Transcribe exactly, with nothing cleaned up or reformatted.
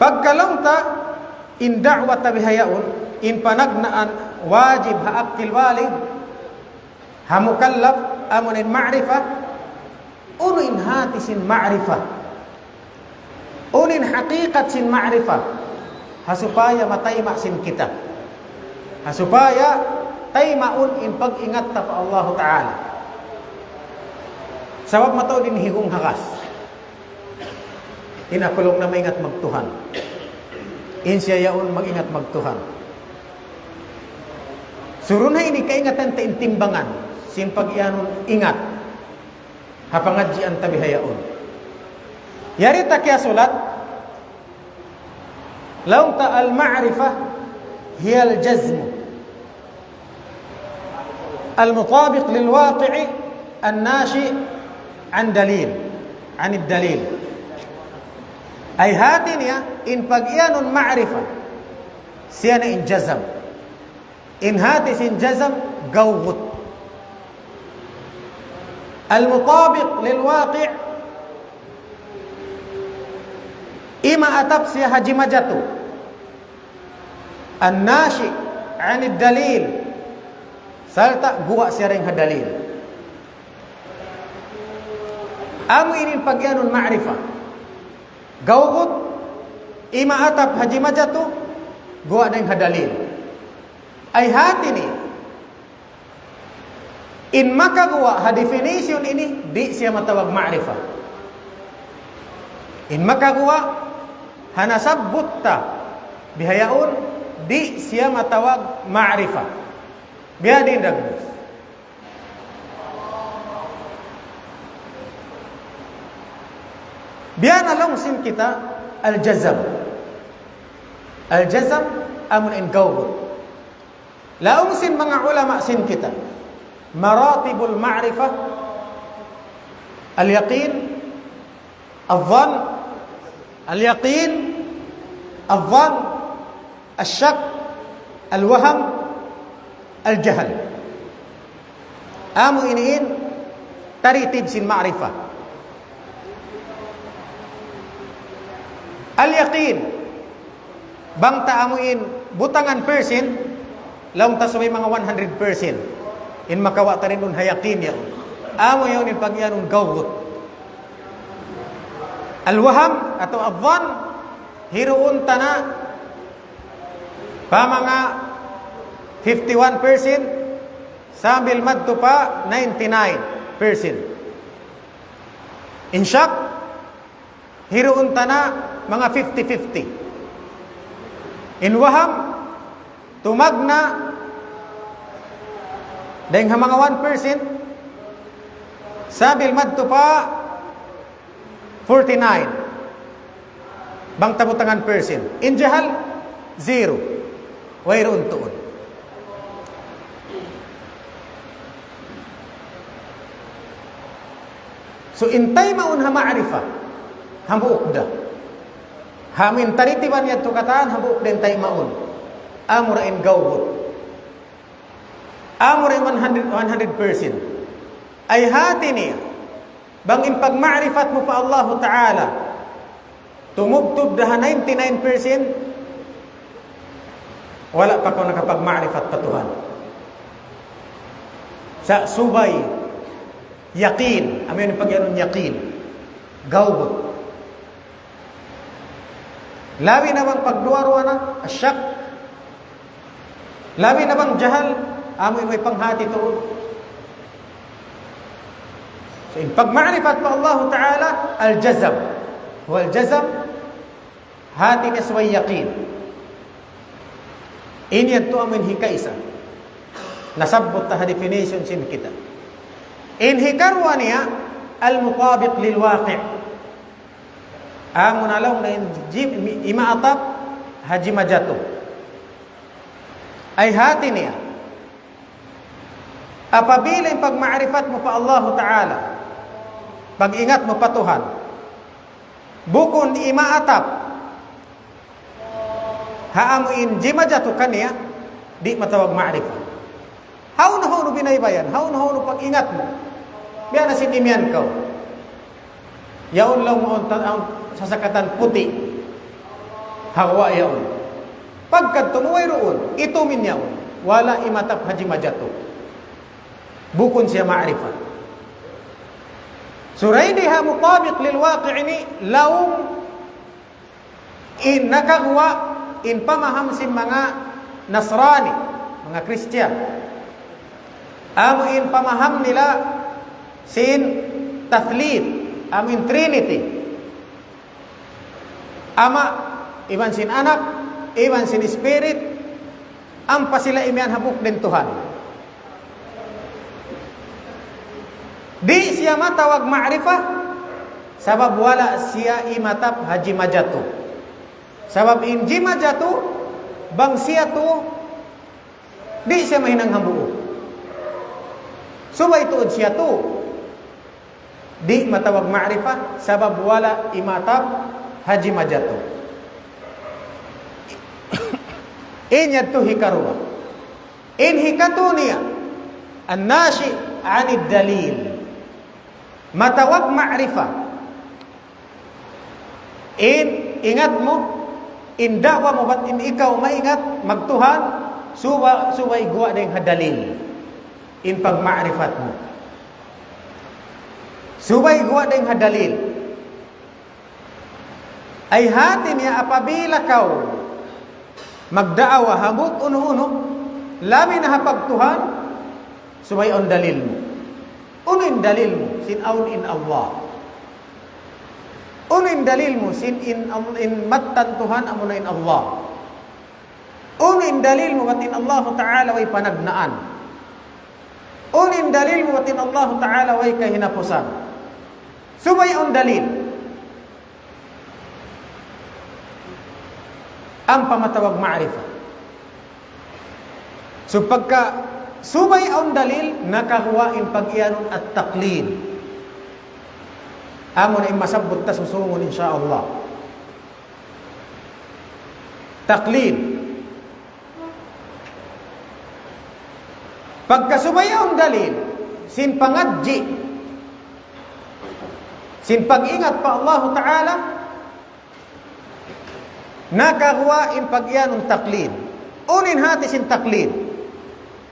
Pagka laung ta in da'wa ta bihaun, in panagnaan wajib ha akil balig, ha mukallaf, amu in ma'rifah, unu in hati sin ma'rifah. Unu in hakikat sin ma'rifah. Ha supaya matayma' sin kita. Ha supaya taymaun in pag-ingat ta pa Allahu Ta'ala. Sabab mataud in higung ha gas. In aku laung na maingat magtuhan. In siya yaun maingat magtuhan. Surun ha ini kaingatan ta in timbangan sin pag-iyanun ingat ha pangadjian ta bihaun. Yari ta kiyasulat, laung ta المعرفة هي الجزم المطابق للواقع الناشئ عن دليل، عن الدليل. Ay hati niya, in pag-iyanun ma'rifah, siya na in jazam. In hati sin jazam, gawgut. المطابق للواقع, imaatap siya ha jimajatu. الناشئ عن الدليل. Sarta' guwa' siya dayn ha dalil. Amu ini in pag-iyanun ma'rifah. Gawgut, imaatap ha jimajatu, guwa' dayn ha dalil. Ay hati niya, in makaguwa' ha definition ini, di' siya matawag ma'rifah. In makaguwa' ha nasabbut ta bihaun, di' siya matawag ma'rifah. Biya' diin dagbus. Biya' na laung sin kita al-jazam. Al-jazam, amu in gawgut. Laung sin manga ulama sin kita, مراتب المعرفة: اليقين، الظن، اليقين، الظن، الشك، الوهم، الجهل. Amu ini in taritib sin ma'rifah. Al-yaqin, bang ta amu in butangan percent, laung ta subay manga one hundred percent. In makawa' ta duun ha yaqin yaun. Amu yaun in pag-iyanun gawgut. Al-waham atawa al-dhann, hiruun ta na pa manga fifty-one percent, sambil madtu pa ninety-nine percent. In shak, hiruun ta na manga fifty-fifty. In waham, tumagna' dayn ha manga one percent, sambil madtu pa forty-nine. Bang ta butangan percent. In jahal, zero. Wayruun tuud. So, in taymaun ha ma'rifah, hambuuk da. Ha amu in taritiban yadtu katan, hambuuk da in taymaun. Amura in gawgut. Amura in one hundred, one hundred percent. Ay hati niya, bang in pagma'rifat mu pa Allahu Ta'ala, tumubtub da ha ninety-nine percent, wala' pa kaw nakapagma'rifat pa Tuhan. Sa' subay, yaqin, amu yan in pag-iyanun yaqin. Gawgut. Labi na bang pagduwa-ruwa na, ashak. Labi na bang jahal, amu in way panghati tuud. So, in pagma'rifat pa Allahu Ta'ala, al-jazam. Wal jazam, hati niya subay yaqin. Ini yadtu amu in hikaisa. Nasabbut ta ha definition sin kita. In hikaruwa niya, al-mutabiq lil waqi'. Amu na laung na in jim-, imaatap ha jimajatu. Ay hati niya. Apabila in pagma'rifat mu pa Allahu Ta'ala, pag-ingat mu pa Tuhan, bukun imaatap ha amu in jimajatu kaniya, di' matawag ma'rifat. Hawnu-hawnu binaybayan, hawnu-hawnu pag-ingat mu. Biya' na sin imiyan kaw. Yaun laung mu awn ta-, awn sasakatan puti'. Ha guwa' yaun. Pagkadtu mu wayruun, itumin yaun. Wala' imatap ha jimajatu. Bukun siya ma'rifat. Suray di ha mutabiq lil waqi' ini, laung in nakaguwa' in pamaham sin manga Nasrani, manga Kristiyan. Amu in pamaham nila sin tathlith, amu in Trinity. Ama', iban sin Anak, iban sin Spirit, ampa sila imiyan hambuuk da in Tuhan. Di' siya matawag ma'rifah, sabab wala' siya imatap ha jimajatu. Sabab in jimajatu, bang siya tu, di' siya mahinang hambuuk. Subay tuud siya tu. Di' matawag ma'rifah, sabab wala' imatap ha jimajatu. In yadtu hikaruwa. In hikatu niya, an-nashi' anid dalil. Matawag ma'rifah. In ingat mu, in da'wa mu bat in ikaw maingat magtuhan, suba-, subay guwa' dayng ha dalil. In pagma'rifat mu. Subay guwa' dayng ha dalil. Ay hati niya apabila kaw magda'wa hambuuk unu-unu, labi na ha pagtuhan, subay awn dalil mu. Unu in dalil mu? Sin awn in Allah. Unu in dalil mu? Sin in, in mattan Tuhan amuna in Allah. Unu in dalil mu bat in Allahu Ta'ala way panagnaan? Unu in dalil mu bat in Allahu Ta'ala way kahinapusan? Subay awn dalil. Ampa matawag ma'rifah. So pagka subay awn dalil, nakaguwa' in pag-iyanun at-taqlid. Amu na in masabbut ta susungun, insya Allah. Taqlid. Pagka subay awn dalil, sin pangadji', sin pag-ingat pa Allahu Ta'ala, nakaguwa' in pag-iyanun taqlid. Unu in hati sin taqlid?